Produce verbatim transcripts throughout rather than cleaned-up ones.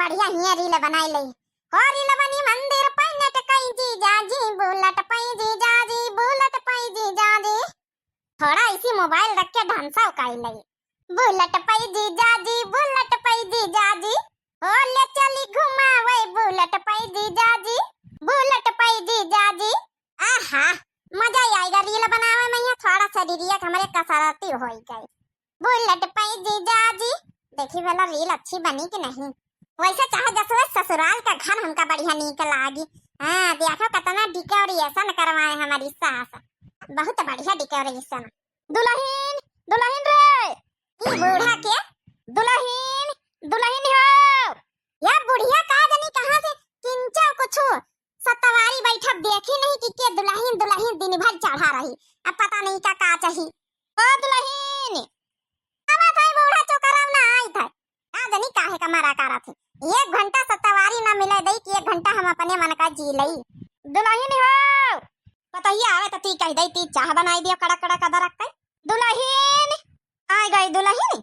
बढ़िया हियाँ reel बनाई लई। हो reel बनी मंदिर पे नटकाई जीजा जी, bullet पे जीजा जी, bullet पे जीजा जी। थोड़ा इसी mobile रख के ढांसा उकाई लई। Bullet पे जीजा जी, bullet पे जीजा जी, हो ले चली घुमावे bullet पे जीजा जी, bullet पे जीजा जी। आहा, मजा ही आएगा reel बनावे में, यहाँ थोड़ा शरीरिया के हमरे कसरती होई गई। Bullet पे जीजा जी, देखी भला reel अच्छी बनी कि नहीं। वैसे चाहे जसवे ससुराल का घर हमका बढ़िया नीक लागी। हाँ, देखो कितना decoration करवाए हमारी सास, बहुत बढ़िया decoration। दुलहिन, दुलहिन रे। ई बूढ़ा के? दुलहिन, दुलहिन हो। या बुढ़िया का जानी कहाँ से किंचा कुछु सतवारी बैठब देखी नहीं कि के दुलहिन, दुलहिन दिन भर चढ़ा रही। अब पता नहीं का, का चाही। ओ दुलहिन। अब भाई बूढ़ा चोकराव ना आई था। का जानी काहे का मरा करत है। एक घंटा सतवारी ना मिले दई कि एक घंटा हम अपने मन का जी लई। दुलहिन हो। पतोहिया आवे त ती कह दई, ती चाह बनाई दियो कड़क कड़क अदरक के। दुलहिन, आ गई दुलहिन।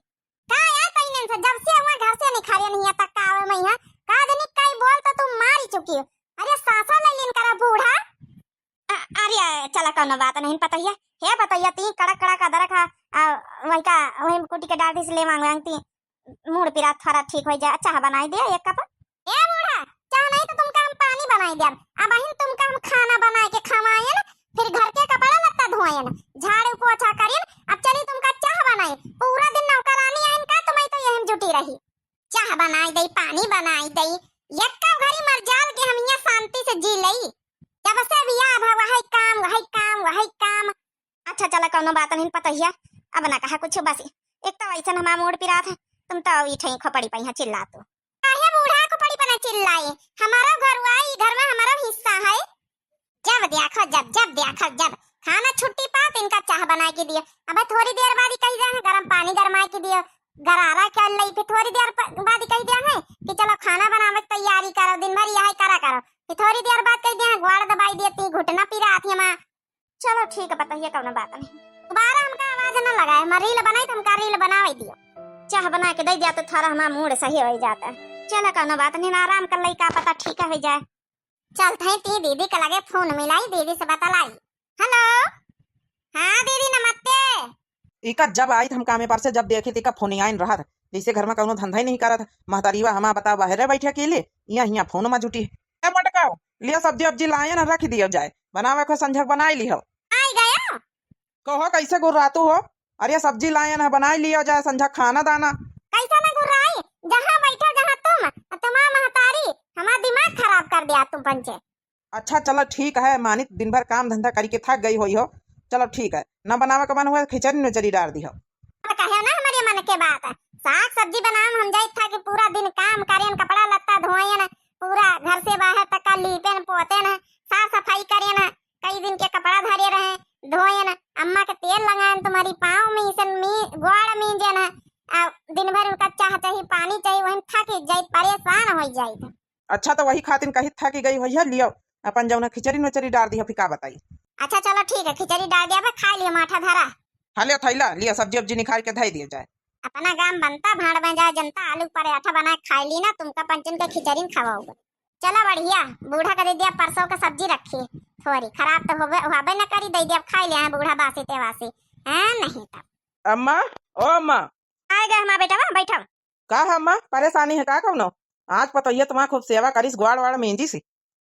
का यार तईनन से जब से हुआ घर से निखारिया नहीं है तक का आवे मैं यहाँ। का जानी कई बोल तो तुम मारी चुकी हो। अरे सासा ले लेन करा बूढ़ा। अ-, अरे चला कौनो बात नहीं पतोहिया। हे पतोहिया ती कड़क कड़क अदरक हा, आ, वही का, वही कुटी के डाल से ले मांग मांगती। मूड़ पिरात थोड़ा ठीक हो जाए, चाह बनाई दे एक कप। ए बूढ़ा, चाह नहीं तो तुमका हम पानी बनाई देब। अब अहिन तुमका हम खाना बनाए के खवाएन, फिर घर के कपड़ा लत्ता धोएन, झाड़ू पोछा करेन। अब चली तुमका चाह बनाई। पूरा दिन नौकरानी आइन का, तुम्हें तो यही जुटी रही। चाह बनाई दई, पानी बनाई दई, यक्का घरी मर जाल के हम यहाँ शांति से जी लई। जब से बियाह भा वही काम, वही काम, वही काम। अच्छा चला कौनो बात नहीं पतोहिया, अब ना कहा कुछ बस। एक तो ऐसन हमार मूड़ पिरात है, तुम तो ई ठई खोपड़ी पे यहाँ चिल्ला तू। काहे बूढ़ा खोपड़ी पे ना चिल्लाई? हमारा घर हुआ, ई घर में हमारा हिस्सा है। जब देखो जब, जब देखो जब, खाना छुट्टी पात इनका चाह बनाए के दियो। अब थोड़ी देर बाद ही कही जाए गरम पानी गरमाए के दियो, गरारा कर लई। फिर थोड़ी देर प-, बाद ही कही दिया है कि चलो खाना बनावे की तैयारी करो, दिन भर यही करा करो। फिर थोड़ी देर बाद कही दिया है ग्वाड़ दबाई दियो, ती घुटना पिरात है माँ। चलो ठीक है पतोहिया, कौनो बात नहीं। दोबारा हमका आवाज न लगाए, हम reel बनाई तो हमका reel बनावे दियो। चाह बना के दे दिया तो थोड़ा हमारा मूड़ सही हो जाता है। चलो कौनो बात नहीं, आराम कर लई, का पता ठीक हो जाए। चलत है ती दीदी के लगे फोन मिलाई, दीदी से बतलाई। हेलो, हाँ दीदी नमस्ते। इका जब आई त हम कामे पर से जब देखी त इका फोन आइन रहत, जैसे घर में कौनो धंधा ही नहीं करत। महतारीवा हमा बता बहरे बैठे अकेले, यहाँ हियाँ फोन में जुटी। ए मोटकाओ, लिया सब्जी उब्जी लाए ना, रख दियो जाए, बनावे को संझक बनाई लिहो। आई गया। कहो कैसे गुर्रातू हो? अरे सब्जी लायन है, बनाई लियो जाए संझा खाना दाना। कैसा ना गुर्राई, जहाँ बैठो जहाँ तुम, तुम्हार महतारी हमार दिमाग खराब कर दिया तुम पंचे। अच्छा चलो ठीक है, मानित दिन भर काम धंधा करी के थक गई होई हो। चलो ठीक है, ना बनावे का मन हुआ खिचड़ी नचरी डार दी हो। अब कहे ना हमारे मन के बात, साग सब्जी बनावे में हम जाइत था कि पूरा दिन काम करेन, कपड़ा लत्ता धोएन, पूरा घर से बाहर तक का लीपेन पोतेन, साफ सफाई करेन, कई दिन के कपड़ा धरे रहे, धोएन, अम्मा के तेल लगाएन, तुम्हारी पाँव मीसन मी-, ग्वाड़ मींजेन, आ दिन भर उनका चाह चाही, पानी चाही, वही थक जाई, परेशान हो जाई। अच्छा तो वही खातिर कही थक गई होई है, लियो अपन जौन खिचड़ी नोचरी डार दी हो, फिर का बताई। अच्छा चलो ठीक है, खिचड़ी डार दिया बा, खा लियो, माठा धरा। हाँ लियो थैला, लियो सब्जी उब्जी निकाल के धई दियो जाए। अपना गाम बनता भाड़ में जाए जनता, आलू पराठा बना के खाई ली ना, तुमका पंचन के खिचड़ी खवाऊंगा। चला बढ़िया, बूढ़ा का दे दिया परसों का सब्जी रखी, थोड़ी खराब तो होबे, होबे न करी, दे दिया, अब खाई ले हैं बूढ़ा बासी तेवासी, हैं नहीं तब। अम्मा, ओ अम्मा। आए गए हमार बेटवा, बैठा। का है अम्मा, परेशानी है का कौनो? आज पतोहिया तुम्हार खूब सेवा करिस, ग्वाड़ वाड़ मेंजिस।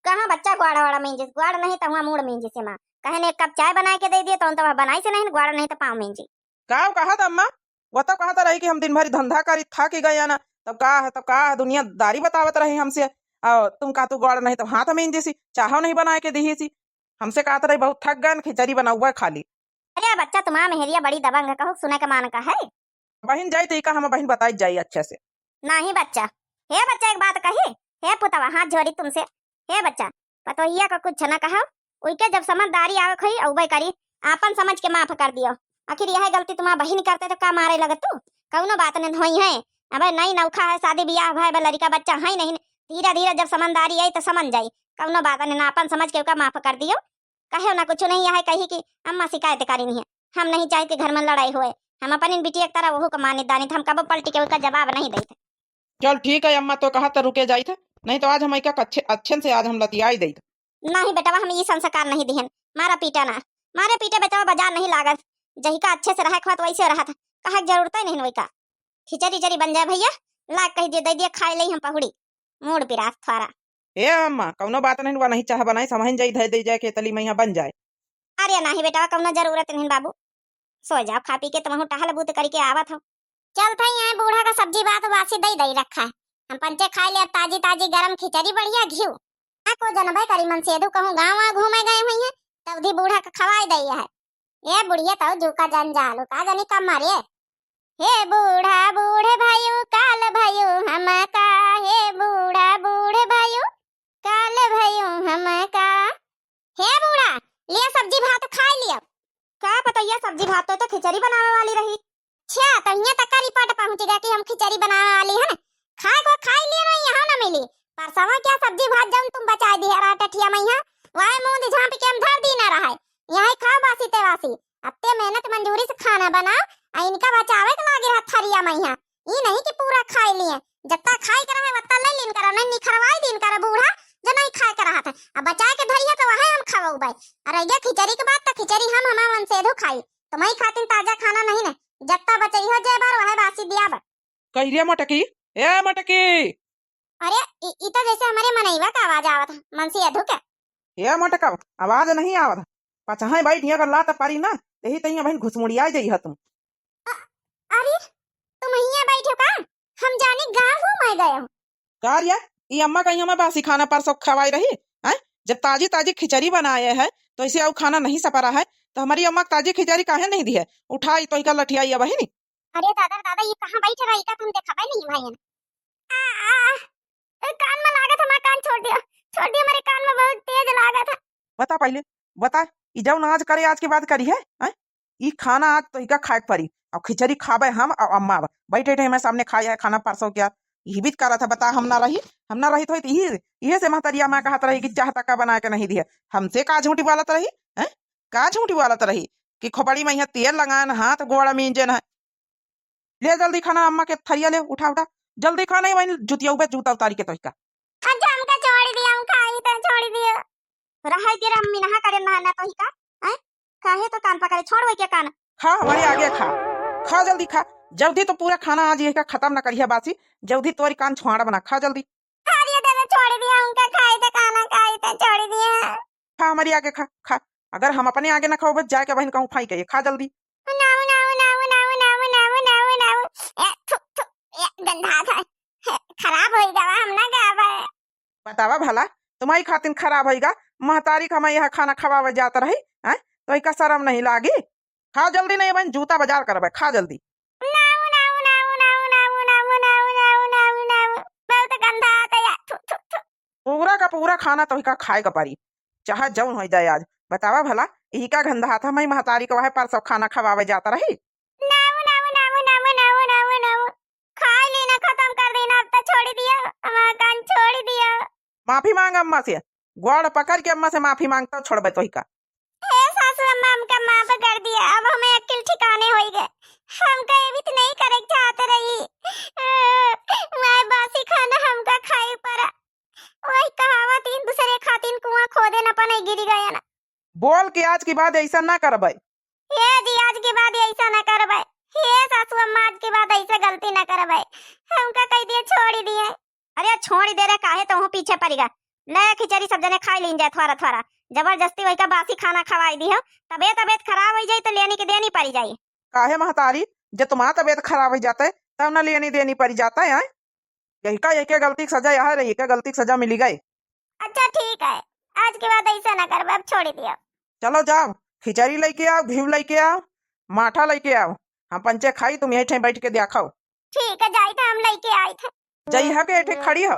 कहाँ बच्चा ग्वाड़ वाड़ मेंजिस, ग्वाड़ नहीं तो हुआ मूड़ मेंजिस माँ। कहे ने एक कप चाय बनाए के दे दिए तो, तो वह बनाई से नहीं, ग्वाड़ नहीं तो पाँव मेंजी। का कहत अम्मा? वो तो कहत रही कि हम दिन भर धंधा करी थक गए ना, तब का है, तब का है, दुनियादारी बतावत रही हमसे। और तुम का तू ग्वाड़ नहीं तो हाथ में देसी, चाहो नहीं बनाए के दी सी। हमसे कहत रही बहुत थक गए, खिचड़ी बनाउबा खाली। अरे बच्चा, तुम्हार मेहरिया बड़ी दबंग है, कहू सुने के मान का है। बहिन जाई तो का हम बहिन बताई जाई अच्छे से। नहीं बच्चा, हे बच्चा एक बात कही, हे पुतवा हाथ जोड़ी तुमसे, हे बच्चा, पतोहिया का कुछ न कहो, उइके जब समझदारी आवे खोई औबे करी, आपन समझ के माफ कर दियो। आखिर यह गलती तुम्हार बहिन करते तो का मारे लगत तू? कौनो बात नहीं होई है, अबे नई नौखा है, शादी ब्याह भय बा, लड़का बच्चा है नहीं, धीरे धीरे जब समझदारी आई तो समझ जाई, कौनो बात नहीं ना, आपन समझ के ओका माफ कर दियो। कहे ना कुछ नहीं, यह कही कि अम्मा शिकायत करी नहीं है, हम नहीं चाहते घर में लड़ाई होए, हम अपन इन बिटिया की तरह वहू को मानित दानित, हम कबो पलटी के उसका जवाब नहीं देते। चल ठीक है अम्मा, तो कहा तो रुके जाइत है, नहीं तो आज हम एका अच्छे, अच्छे से आज हम लतियाई देइत। नहीं बेटवा, हम ई संस्कार नहीं दिहन। मारा पीटा ना, मारे पीटे बेटवा बाजार नहीं लागत। जही का अच्छे से रहे खात वैसे रहत, कहा के जरूरत ही नहीं वही का। खिचड़ी चड़ी बन जाए भैया, लाग कही दिए, दे दिए, खाई ले हम पहुड़ी। मूड पिरात थोड़ा। ए अम्मा, कौनो बात नहीं, वह नहीं चाह बनाई, समझन जाई, धै दे जाए केतली में यहाँ बन जाए। अरे नहीं बेटवा, कौनो जरूरत नहीं बाबू, सो जाओ खा पी के, तुमहू टहल बूत करके आवत हो। चलत है यहाँ बूढ़ा का सब्जी भात बासी दे दे रखा है, हम पंचे खाई ले अब ताजी ताजी गरम खिचड़ी बढ़िया घिउ। आ को जनबे करी मन सेधु कहूँ गाँव आ घूमे गए हुई है, तब भी बूढ़ा का खवाई दे है। ए बुढ़िया तौ जूका जन जालू का जनी कम मारे। हे बूढ़ा बूढ़ भयू काल भयू हम का, हे बूढ़ा बूढ़ भयू काल भयू हम का। हे बूढ़ा, लिया सब्जी भात खाई लिया। का पतैया, सब्जी भात तो, तो खिचड़ी बनावे वाली रही। छा, तो हियाँ तक का रिपोर्ट पहुँच गया कि हम खिचड़ी बनावे वाली है ना। खाए को खाई लिया रही, यहाँ ना मिली। परसवा क्या सब्जी भात जौन तुम बचाए दिया रहा टठिया में यहाँ, वह मूंद झांप के हम धर दी ना रहा है। यही खाओ बासी ते वासी। अत्ते मेहनत मंजूरी से खाना बनाओ, आ इनका बचावे के लागे रहा थरिया में यहाँ। ई नहीं कि पूरा खाई लिए, जत्ता खाए के रहे वत्ता ले लीन करा, नहीं निखरवाई दीन करा बूढ़ा, जो नहीं खाए के रहा था। अब बचाए के धरी है तो वह हम खवाऊबे। और रह गया खिचड़ी के बात, तो खिचड़ी हम हमार मन सेधु खाई, तुम्हारी खातिर ताजा खाना नहीं ने, जत्ता बचाई हो जे बार वह बासी दिया बा। कही रे मोटकी, ए मोटकी। अरे, इ, इ तो जैसे हमरे मनईवा का आवाज आवत है, मन सेधु के। ए मोटका, आवाज नहीं आवत है। पचहाई बैठ, अगर लात पारी ना, यही तइया बहिन घुसमुड़ियाई जइह तुम। अ-, अरे, तुम हियाँ बैठे का? हम जानी गाँव घूमे गए हो। का रे, ई अम्मा कहीं हमें बासी खाना परसों खवाई रही, हैं? जब ताजी ताजी खिचड़ी बनाए है, तो इसे अउ खाना नहीं सपरा है, तो हमारी अम्मा ताजी खिचड़ी काहे नहीं दी है? उठाई तो इका लठियाई अब ही नहीं। अरे दादा, दादा, ये कहाँ बैठ रहा है? इका तुम देखा नहीं भाई। आ, आ, आ, ए, कान में लागत है, हमार कान छोड़ दिया, छोड़ दिया, मेरे कान में बहुत तेज लागत है। बता पहले, बता, ई जौन आज करे, आज के बाद करी है, हैं? ई खाना आज तो इका खाए के परी, और खिचड़ी खाबे हम और अम्मा। बैठे बैठे हमारे सामने खाया है खाना परसों क्या, यही बीत करत है, बता, हम ना रही, हम ना रही तो इही, इहे से महतरिया माँ कहत रही कि चाह तक का बना के नहीं दिया। हमसे का झूठी बोलत रही, हैं? का झूठी बोलत रही कि खोपड़ी में यहाँ तेल लगान, हाथ गोड़ा मींजन है। ले जल्दी खाना, अम्मा के थरिया ले, उठा, उठा, जल्दी खा, नहीं वहीं जुतिया उबे जूता उतारी के तोहिका। अच्छा, हमका छोड़ दिया, हम खाई तो छोड़ दिया। रहाई के रे अम्मी, नहा करे नहा ना तोहिका, हैं? काहे तो कान पकड़े, छोड़ वही के कान। खा, हमारे आगे खा, खा जल्दी खा, जल्दी तो पूरा खाना आज यही का खत्म ना करिया बासी, जल्दी तोरी कान छुआड़ा बना, खा जल्दी। अरे दादा, छोड़ दिया, उनका खाई तो खाना खाई तो छोड़ दिया। खा, हमारी आगे खा, खा। अगर हम अपने आगे ना खाओ, बस जाके बहन कहूँ फाई के, खा जल्दी। नाऊ, नाऊ, नाऊ, नाऊ, नाऊ, नाऊ, नाऊ, नाऊ, नाऊ। ए, थु, थु, ए, गंधा था। हे, खराब होई गवा, हम ना गावे। बतावा भला, तुम्हारी खातिन खराब होई गा? महतारी का मैं यह खाना खवावे जात रही, हैं? तो इका शर्म नहीं लागी? खा जल्दी, नहीं बहन जूता बाजार करबे, खा जल्दी। नाऊ, नाऊ, नाऊ, नाऊ, नाऊ, नाऊ, नाऊ, नाऊ, नाऊ, नाऊ। बहुत गंधा आता है। थु, थु, थु। पूरा का पूरा खाना तोहिका खाए का परी, चाहे जौन हो जाए आज। बतावा भला, इही का गंधा हाथ हमारी महतारी को वह परसों खाना खवावे जाता रही। नाऊ, नाऊ, नाऊ, नाऊ, नाऊ, नाऊ, नाऊ। खाई ली ना, खत्म कर देना, अब तो छोड़ दिया, हमारा कान छोड़ दिया। माफी मांग अम्मा से, गोड़ पकड़ के अम्मा से माफी मांगता, छोड़बे तोहिका। हे सासू अम्मा, हमका माफ कर दिया, अब हमें अक्ल ठिकाने होई गए। हमका ये भी तो नहीं करे चाहत रही। माय बासी खाना हमका खाए पड़ा। वही कहावत, एक दूसरे खातिन कुआं खोदे न पने गिरी गए ना। बोल के आज के बाद ऐसा ना करबे। हे जी, आज के बाद ऐसा ना करबे। हे सासू अम्मा, आज के बाद ऐसा गलती ना करबे। हमका कह दिए, छोड़ दिए। अरे छोड़ दे रे, काहे तोहू पीछे पड़ गया? ले खिचड़ी सब जने खाई लीन जाए थोड़ा थोड़ा। जबरदस्ती वही का बासी खाना खवाई दी हो, तबीयत तबीयत खराब हो जाई तो लेनी के देनी पड़ी जाई। काहे महतारी, जब तुम्हारा तबीयत खराब हो जाता है तब ना लेनी देनी पड़ी जाता है, हैं? यही का, यही के गलती की सजा यह रही, के गलती की सजा मिली गई। अच्छा ठीक है, आज के बाद ऐसा ना करबे, अब छोड़ दिया। चलो जाओ, खिचड़ी लेके आओ, घी लेके आओ, माठा लेके आओ, हम पंचे खाई, तुम यही ठे बैठ के देखो। ठीक है, जाई थे हम लेके आई थे। जई है के एठे खड़ी हो।